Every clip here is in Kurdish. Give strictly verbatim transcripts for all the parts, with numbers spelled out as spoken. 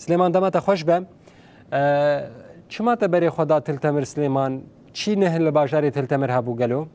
Silêman, dema te xweş be. E, çima te berê xwe da Til Temir, Silêman? Çi neh li bajarê Til Temir hebû gelo?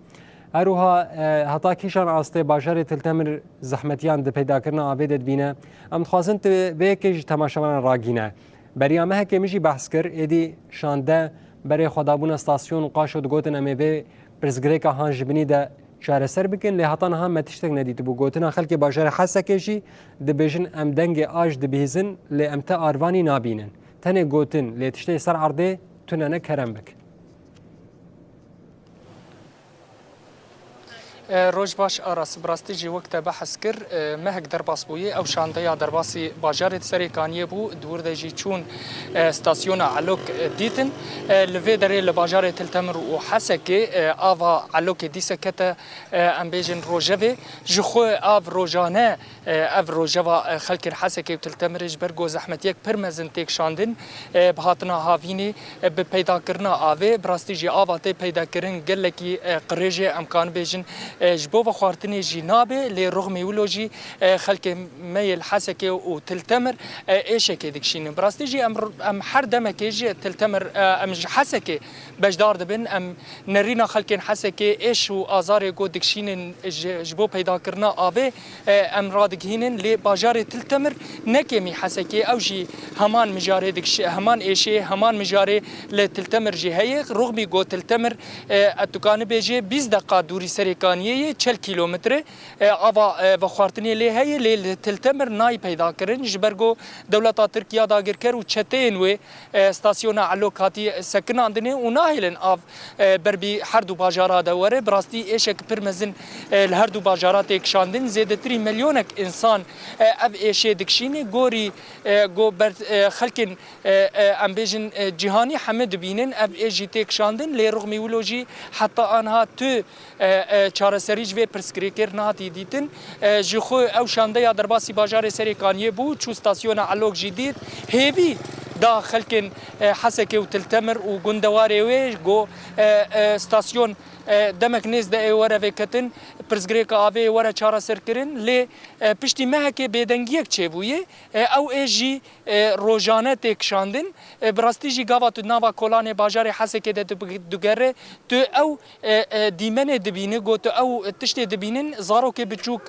Her wiha, e, heta kîjan astê bajarê Til Temir zehmetiyan di peydakirina avê de dibîne? Em dixwazin tu vê yekê ji temaşevanan ragîne. Beriya mehekê min jî behs kir, êdî şande berê xwedabûna stasyon û qaşo digotin, em ê vê pirsgirêka han ji binî de çareser bikin, lê heta niha me tiştek nedîtibû. Gotina xelkê bajarê Hesekê jî dibêjin, em dengê aj dibihîzin, lê em te arvanî nabînin. Tenê gotin, lê tiştê ser erdê tune ne, kerem bik. E, roj baş Aras, bi rastî jî wek te behs kir, e, mehek derbas bûye, ew şandeya derbasî bajarê Serêkaniyê bû, di wir de jî çûn, e, stasyona Elok, e, dîtin. E, li vê derê li bajarê Til Temir û Hesekê, e, ava Elokê dîse kete, e, em bêjin rojevê. Ji xwe av rojane, e, ev rojeva, e, xelkên Hesekê û Til Temirê ji ber ku zehmetiyek pir mezin tê kişandin, e, bi hatina havînê, e, bi peydakirina avê, bi rastî jî ava tê peydakirin gelekî, e, qirêj e, em karin bêjin, e, ji bo vexwartinê jî nabe, lê rixmî wilo jî, e, xelkê me yê li Hesekê û Til Temir, e, êşekê dikişînin. Bi rastî jî em, em her demekê ji Til Temir, e, em ji Hesekê beşdar dibin, em nerîna xelkên Hesekê êş û azarê ku dikişînin ji, ji bo peydakirina avê, e, em radigihînin, lê bajarê Til Temir ne kêmî Hesekê, ew jî heman mijarê dikiş-, heman êşê, heman mijarê li Til Temir jî heye. Rixmî ku Til Temir, e, tu kanî bêjê bîst deqa dûrî Serêkaniyê ye, çel kîlometre, e, ava, e, vexwartinê lê heye, lê li Til Temir nayê peyda kirin, ji ber ku dewleta Tirk ya dagirker û çeteyên wê, e, stasyona Elok hatî sekinandinê û nahêlin av, e, ber bi her du bajara de were. Bi rastî êşek pir mezin, e, li her du bajara tê kişandin. Zêdetirî milyonek însan, e, ev êşê dikişîne. Gorî, e, go ber, e, xelkên, e, e, em bêjin, e, cîhanî heme dibînin, ev êş jî tê kişandin. Lê rixmî wilo jî heta aniha tu e, e, çareserî ji vê pirsgirêkê re nehatî dîtin. E, ji xwe ew şandeya derbasî bajarê Serêkaniyê bû, çû stasyona Elok jî dît. Hêvî da xelkên, e, Hesekê û Til Temir û gundewarê wê, got, e, e, stasyon, e, demek nêz de ê were vêketin, pirsgirêka avê ê were çareserkirin. Lê, e, piştî mehekê bêdengiyek çêbûye. E, ew ê jî, e, rojane tê kişandin. E, bi rastî jî gava tu nava kolanê bajarê Hesekê de dibi-, digere, tu ew, e, e, dîmenê dibînî, got tu ew tiştê dibînin, zarokê biçûk,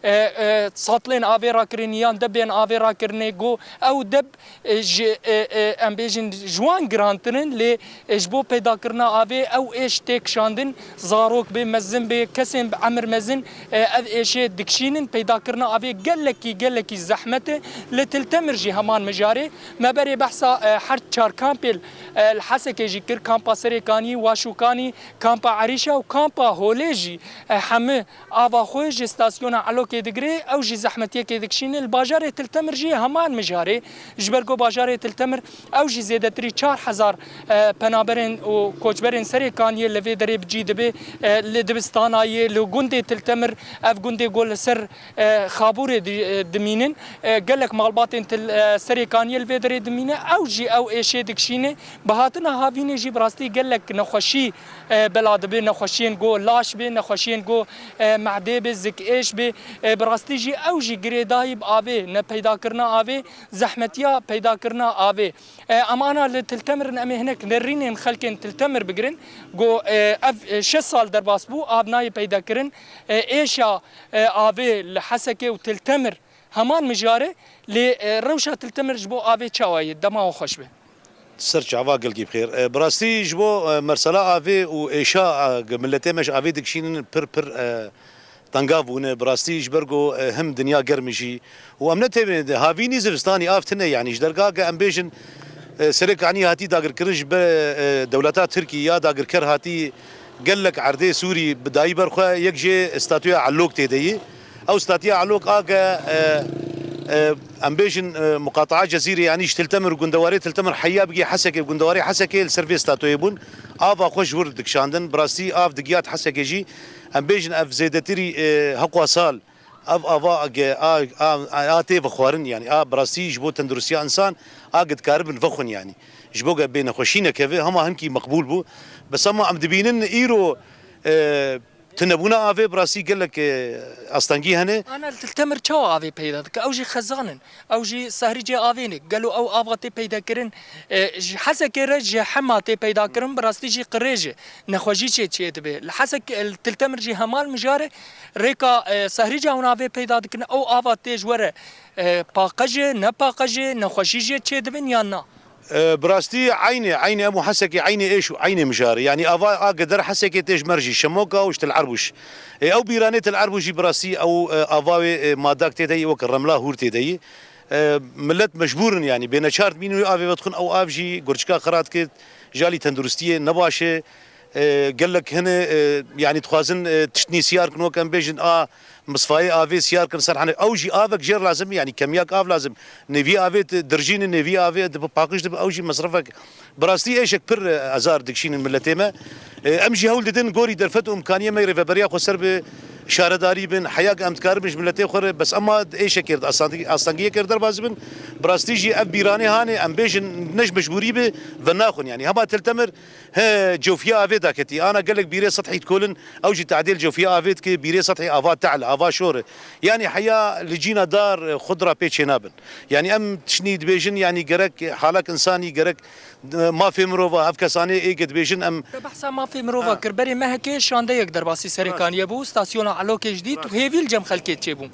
e, e, satlên avê rakirin yan debên avê rakirinê, got ew deb, e, ji, e, e, em bêjin ji wan girantir in, lê, e, ji bo peydakirina avê ew êş tê kişandin, zarok bê, mezin bê, kesên bi emir mezin, e, ev êşê dikişînin. Peydakirina avê gelekî, gelekî zehmet e. Li Til Temir jî heman mijarê. Me berê behsa, e, her çar kampê, e, li Hesekê jî kir, kampa Serêkanî, Waşûkanî, kampa Erîşa û kampa Holê jî, e, hemî ava xwe ji stasyona Elokê digire, ew jî zehmetiyekê dikişîne. Li bajarê Til Temir jî heman mijarê. Ji ber ku bajarê Til Temir ew jî zêdetirî çar hezar, e, penaberên û koçberên Serêkaniyê li vê derê bi cî dibe, e, li dibistana yê, li gundê Til Temir, ev gundê ku li ser, e, Xabûrê di-, e, dimînin, e, gelek malbatên Til, e, Serêkaniyê li vê derê dimîne, ew jî ew êşê dikişîne. Bi hatina havînê jî bi rastî gelek nexweşî, e, bela dibe, nexweşiyên ku laş bê, nexweşiyên ku, e, mehdê bê, zikêş bê. E, bi rastî jî ew jî girêdayî bi avê, ne peydakirina avê, zehmetiya peydakirina avê. E, em ana li Til Temir in, em ê hinek nerînên xelkên Til Temir bigirin. Got, e, ev, e, şeş sal derbas bû, av nayê peyda kirin. E, êşa, e, avê li Hesekê û Til Temir heman mijar e, lê, e, rewşa Til Temir ji bo avê çawa ye? Dema we xweş be. Ser çava gelkî bi xêr. E, bi rastî ji bo, e, mersela avê û êşa, e, miletê me ji avê dikişînin pir pir, e, tengav bûne. Bi rastî ji ber ku, e, him dinya germ e jî û em ne têbê de havînî zivistanî av tune, yanî ji derga ke em bêjin, e, Serêkanî hatî dagirkirin ji ber, e, dewleta Tirkî ya dagirker hatî gelek erdê Sûrî bi dayî ber xwe, yek jê statûya Elok tê de yî. Ew statûya Elok a ke, e, e, em bêjin, e, muqataa Cezîrê, yanî ji Til Temir û gundewarê Til Temir heya bigî Hesekê, gundewarê Hesekê li ser vê statûyê bûn. Ava xwe ji wir dikişandin. Bi rastî av digiyat Hesekê jî. Em bêjin ev zêdetirî, e, heqwa sal ev ava ge-, a, a, a, a tê vexwarin, yanî a bi rastî ji bo tenduristiya însan a ge dikaribin vexwin, yanî ji bo ge bê nexweşî nekeve, hema hinkî meqbûl bû. Bes hema em dibînin îro, e, Tunebûna avê bi rastî gelek, e, astengî hene. Ana li Til Temir çawa avê peyda dike? Ew jî xezan in. Ew jî Sehrîcê avê ne. Gelo ew ava tê peyda kirin? E, ji Hesekê re ji hema tê peyda kirin, bi rastî jî qirêj e. Nexweşî çê çê dibe. Li Hesek, li Til Temir jî hemal mijar e. Rêka, e, Sehrîca hûn avê peyda dikin, ew ava tê ji we re, e, paqij e, ne paqij e, nexweşî jê çê dibin yan na? E, bi rastî eynê, eynê em û Hesekê eynê êş û eynê mijar e. Yanî ava a gider Hesekê tê ji me re jî, Şemoka û ji Til Erbûş. Ê, ew bîranê Til Erbûş jî bi rastî ew, e, ava wê, e, madak tê de yî, weke remla hûr tê de yî. E, millet mecbûr in, yanî bêneçar dibînin wê avê vedixwin, ew av jî gurçika xira dike, ji alî tenduristiyê ne baş e. E, gelek hene, e, yanî dixwazin, e, tiştnî siyar kin, weke em bêjin a misfayê avê siyar kin ser hene. Ew jî avek jêr lazim, yanî kemiyak av lazim. Nêvî avê di-, dirjînin, nêvî avê dibe paqij dibe, ew jî mesrefek. Bi rastî êşek pir, e, ezar dikişînin miletê me. E, em jî hewl didin gorî derfet û imkaniyê me rêveberiya xweser bi şaredarî bin, heya ke em dikaribin ji miletê xwe re, bes ema di êşekê re, di astengî-, astengiyekê re derbas bin. Bi rastî jî ev bîranê hanê, em bêjin ne ji mecbûrî bi, venaxwin. Yanî hema Til Temir he cewfiya avê daketî. Ana gelek bîrê sethî dikolin, ew jî tadêl cewfiya avê dike, bîrê sethî ava tehl, ava şor e. Yanî heya li cîna dar, xudra pê çênabin. Yanî em tiştnî dibêjin, yanî gerek halek insanî, gerek, e, mafê mirova, ev kesanê ê ke dibêjin em. Te behsa mafê mirova Ha. kir. Berê mehekê şandeyek derbasî Serê Rast. Kaniyê bû, stasyona Elokê jî dît û Rast. hêvî li cem xelkê çêbû.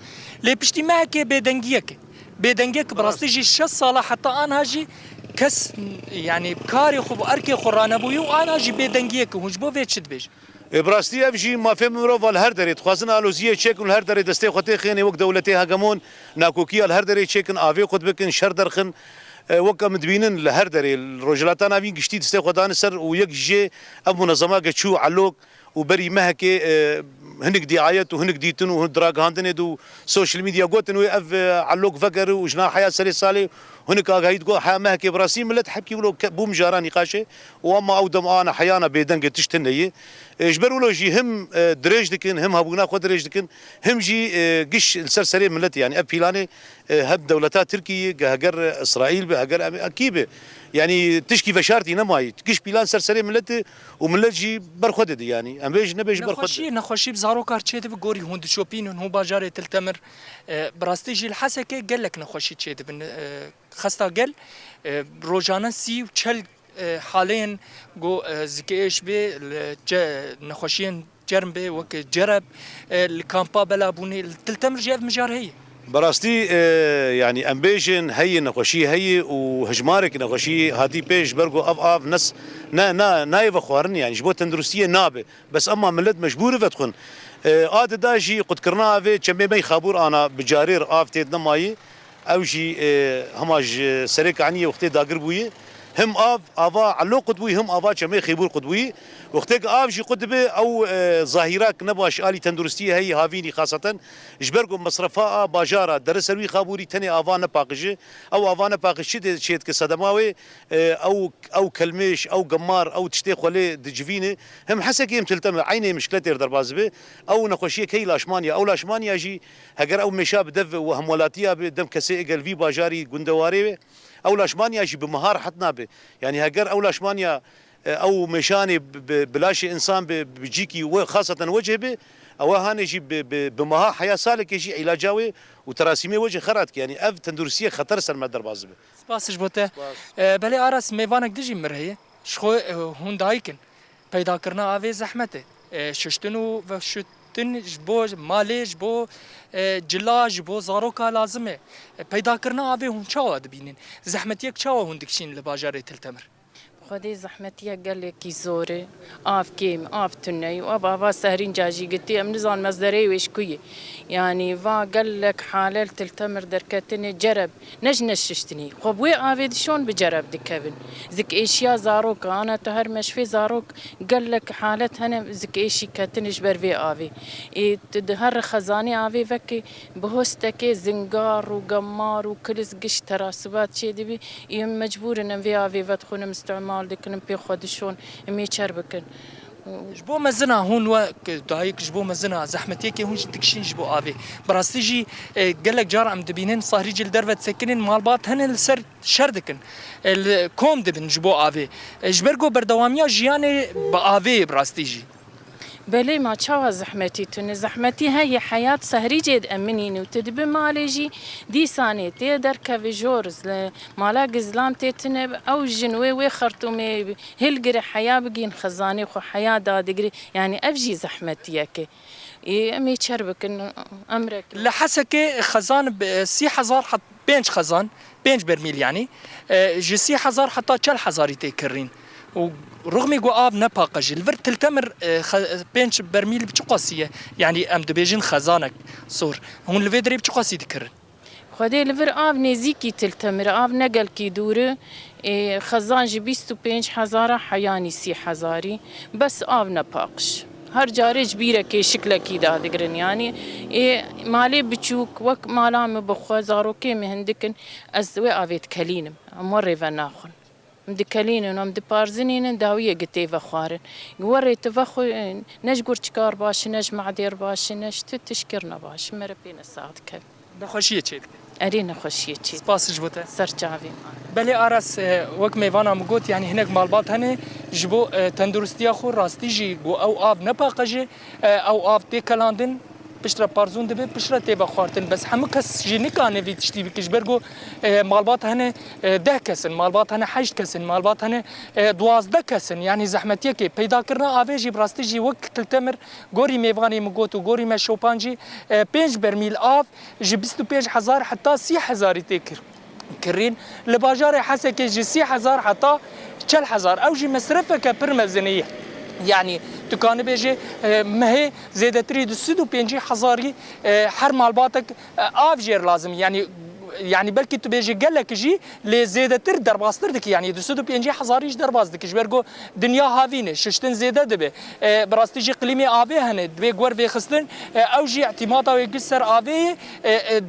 Lê piştî mehekê bêdengiyek. Bêdengiyek bi Rast. rastî jî şeş sala heta anha jî kes, yanî karê xwe bi erkê xwe ranebûyî û anha jî bêdengiyek. Hûn ji bo vê çi dibêjin? E, bi rastî ev jî mafê mirova li her derê dixwazin aloziyê çêkin, li her derê destê xwe têxêne wek dewletê hegemon, nakokiya li her derê çêkin, avê qut bikin, şer derxin. E, wek em dibînin li her derê, li Rojhilata Navîn giştî destê xwe dane ser û yek jê ev munezema ke çû Elok û berî mehekê, e, hinik dîayet û hinik dîtin û hin-, ragihandinê de û social media gotin wê ev, e, Elok vegere û jina heya serê salê hinik agahî digot, heya mehekê bi rastî millet hepkî wilo ke-, bû mijara nîqaşê û ama ew dem ana heyana bêdeng e, tişt tune ye. E, ji ber wilo jî him, e, dirêj dikin, him hebûna xwe dirêj dikin, him jî, e, giş li ser serê milletê, yanî ev pîlanê, e, hem dewleta Tirkiyê, ge-, heger Îsraîl be, heger Amerîkî be, yanî tişkî veşartî nemayî. Giş pîlan ser serê milletê û millet jî ber xwe dide, yanî em bêjin nebêjin ber xwe dide. Nexweşî, nexweşî bi zarokar çêdibe, gorî hûn dişopînin, hûn bajarê Til Temir, e, bi rastî jî li Hesekê gelek nexweşî çêdibin. E, xesta gel, e, rojane sî û çel e, haleyên ku, e, zikêş bê, li ce-, nexweşiyên cerm bê, wek cereb, e, li kampa bela bûnê, li Til Temir jî ev mijar heye. Bi rastî, e, yanî em bêjin heye, nexweşî heye û hejmarek nexweşî hatî pêş, ji ber ku ev av nes-, ne, ne, nayê vexwarin, yanî ji bo tenduristiyê nabe. Bes ema millet mecbûr e vedixwin. E, a dida jî qutkirina avê çemê me yî Xabûr ana bi carê re av tê de nemayî. Ew jî, e, hema ji Serê Kaniyê wextê dagir bûyî. Him av, ava Elo qut bûyî, him ava çemê Xêbûr qut bûyî. Wextê ku av jî qut dibe, ew, e, zahîrak nebaş alî tenduristiyê heyî havînî xaseten. Ji ber ku mesrefa a bajara dere ser wî Xabûrî tenê ava nepaqij e. Ew ava nepaqij çi dê çê dike sedema wê? E, ew, ew kelmêş, ew gemar, ew tiştê xwe lê dicivîne. Him Hesekê him Til Temir eynê mişkletê re derbas dibe. Ew nexweşiyek heyî laşmaniya. Ew laşmaniya jî heger ew mêşa bi dev û hemwelatiya bi dem kesê egel vî bajarî gundewarê be. Ew laşmaniya jî bi meha rehet nabe. Yanî heger ew laşmaniya, e, ew mêşanê bi, bi, bi laşê însan bi, bi cîkî we xaseten wecih be, ew hanê jî bi, bi, bi meha heya salekê jî îlaca wê û terasîmê wecih xera dike. Yanî ev tenduristiyê xeter ser me derbas dibe. Spas ji bo te. Spas. E, belê Aras, mêvanek dijî mir heye. Ji xwe, e, hûn dayik in. Peydakirina avê zehmet e. E, şiştin û veştin ji bo malê, ji bo, e, cila, ji bo zaroka lazim e. E, peydakirina avê hûn çawa dibînin? Zehmetiyek çawa hûn dikişînin li bajarê Til Temir? Xwedê zehmetiya gelekî zor e. Av kêm, av tune ye û ev ava sehrînca jî gitî, em nizanin mezdereyê wê ji ku ye. Yanî va gelek hale li Til Temir derketine cereb, ne ji neşiştinê. Xwe bi wê avê dişon bi cereb dikevin. Zikêşiya zarok, ana tu her meşfê zarok gelek halet hene zikêşî ketine ji ber vê avê. Ê tu di her xezanê avê vekê bi hostekê zingar û gemar û kiliz giş terasibat çêdibî. Ê em mecbûr in em vê avê vedixwin, em îstimal dikin, em pê xwe dişon, em ê çer bikin. Ji bo mezina hûn wek dayik, ji bo mezina zehmetiyekê hûn jî dikişîn ji bo avê. Bi rastî jî, e, gelek car em dibînin sahrî jî li derve disekinin, malbat hene li ser şer dikin. E, li kom dibin ji bo avê. E, ji ber ku berdewamiya jiyanê bi avê ye bi rastî jî. Belê, ma çawa zehmetî tune? Zehmetî heye, heyat sehrî cê de eminîne û tu dibi malê jî dîsanê tê derkevî jor, zle-, mala gizlan tê tune, ew jin wê, wê xertûmê hilgire, heya bigîn xezanê xwe, heya dadigirê. Yanî ev jî zehmetiyeke. Ê, em ê çer bikin, emrek. Li Hesekê xezan bi sî hezar hat-, pênc xezan, pênc bermîl yanî, e, ji sî hezar heta çel hezarî tê kirîn. Û rixmî ku av ne paqij e. Li vir Til Temir, e, xe-, pênc bermîl bi çi qasî ye? Yanî em dibêjin xezanek sor. Hûn li vê derê bi çi qasî dikirin? Xwedê li vir av nêzîkî Til Temir, av ne gelkî dûr e. Ê, xezan ji bîst û pênc hezara heyanî sî hezarî. Bes av ne paqij. Her carê ji bîrekê şiklekî dadigirin. Yanî, ê, malê biçûk, wek mala min bi xwe, zarokê min hindik in, ez wê avê dikelînim. Em werê venaxwin. Em dikelînin, em diparzinînin, dawiyê gi tê vexwarin. Gi werê tu vexwe, ne ji gurçikar baş, ne ji madêr baş, ne ji tu tişkir ne baş. Mere pê ne sax dikevin. Nexweşiyê çê dike. Erê, nexweşiyê çê. Spas ji bo te. Ser çavê. Belê Aras, e, wek mêvana min got, yanî hinek malbat hene ji bo, e, tenduristiya xwe rastî jî got ew av ne paqij e, e, ew av tê kelandin, piştre parzûn dibe, piştre tê vexwartin. Bes hemû kes jî nikane vî tiştî bike. Ji ber ku, e, malbat hene, e, deh kes in, malbat hene heşt kes in, malbat hene, e, duwazdeh kes in. Yanî zehmetiyekê peyda kirina avê jî bi rastî jî wek Til Temir gorî mêvanê min got û gorî me şopan jî, e, pênc bermîl av ji bîst û pênc hezar heta sî hezarî tê kir-, kirîn. Li bajarê Hesekê ji sî hezar heta çel hezar. Ew jî mesrefeke pir mezin e. Yanî tu kanî bêjê, e, mehê zêdetirî du sed û pêncî hezarî, e, her malbatek, e, av jêr lazim. Yanî, yanî belkî tu bêjî gelek jî, lê zêdetir derbastir dike. Yanî du sed û pêncî hezarî jî derbas dike. Ji ber ku dinya havîn e, şiştin zêde dibe. E, bi rastî jî qilîmê avê hene, divê gwer vêxistin, e, ew jî îtîmada wê giş ser avê ye, e, e,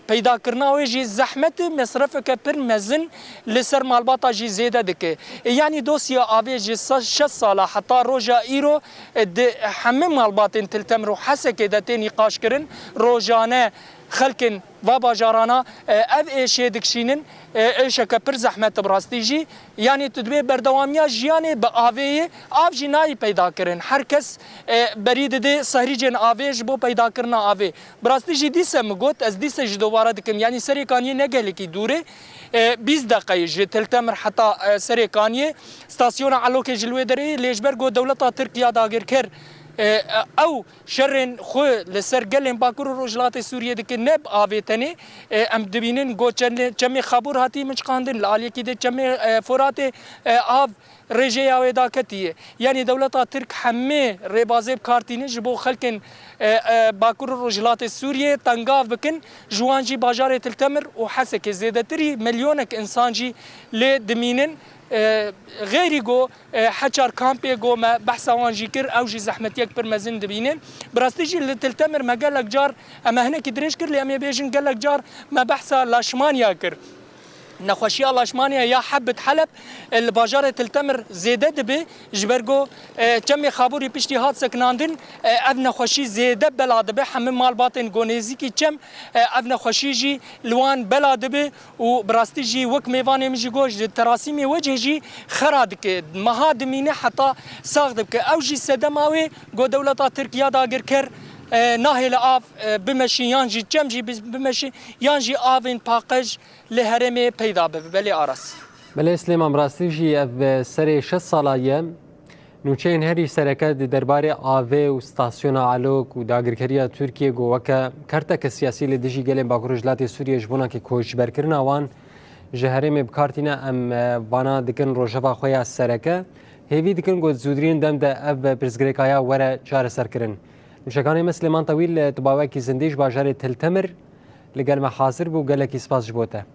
peydakirina wê jî zehmet e, mesrefeke pir mezin li ser malbata jî zêde dike. E, yanî dosya avê ji se-, şeş sala heta roja îro, e, di hemî malbatên Til Temir û Hesekê de tê nîqaşkirin. Rojane xelkên va bajarana, e, ev êşê dikişînin, e, êşeke pir zehmet e bi rastî jî. Yanî tu dibê berdewamiya jiyanê bi avê ye, av jî nayê peyda kirin. Her kes, e, berî dide sehrîcên avê ji bo peydakirina avê. Bi rastî jî dîse min got, ez dîse jî dubare dikim. Yanî Serê Kaniyê ne gelekî dûr e. E, bîst deqe ye ji Til Temir heta, e, Serê Kaniyê. Stasyona Elokê ji li wê derê ye, lê ji ber ku dewleta Tirk ya dagirker, e, e, ew şerên xwe li ser gelên Bakur û Rojhilatê Sûriyê dike, ne bi avê tenê. E, em dibînin got çendê-, çemê Xabûr hatî miçqandin, li aliyekî de çemê, e, Foratê, e, av rêjeya wê daketiye. Yanî dewleta Tirk hemê rêbazê bi kar tîne ji bo xelkên, e, e, Bakur û Rojhilatê Sûriyê tengav bikin, ji wan jî bajarê Til Temir û Hesekê zêdetirî milyonek însan jî lê dimînin. E, xeyrî go, e, heçar kampê go me behsa wan jî kir, ew jî zehmetiyek pir mezin dibînin. Bi rastî jî li Til Temir me gelek car, em e hinekî dirêj kir, lê em ê bêjin gelek car me behsa Laşmanya kir. Nexweşiya Laşmanya ya Hebit Heleb, e, li bajarê Til Temir zêde dibe, ji ber go, e, çemê Xabûrî piştî hat sekinandin, e, ev nexweşî zêde bela dibe. Hemî malbatên go nêzîkî çem, e, ev nexweşî jî li wan bela dibe. Û bi rastî jî wek mêvanê min jî got, ji terasîmê wecihê jî xera dike. Meha dimîne heta sax dibike. Ew jî sedema wê, got dewleta Tirk ya dagirker, e, nahêle av, e, bimeşî yan jî çem jî bi-, bimeşî yan jî avên paqij li herêmê peyda bibe. Belê Aras. Belê Silêman, bi rastî jî ev, e, serê şeş sala ye. Nûçeyên herî sereke di derbarê avê û stasyona Elok û dagirkeriya Tirkiyê ku weke kerteke siyasî li dijî gelên Bakur Rojhilatê Sûriyê ji bona ke koçberkirina wan ji herêmê bi kar tîne, em, e, vana dikin rojeva xwe ya sereke. Hêvî dikin ku di zûdirîn dem de ev pirsgirêkaya were çareserkirin. Nûçekanê me Silêman Tewîl, e, tibawekî zindî ji bajarê Til Temir li gel me hazir bû. Gelekî spas ji bo te.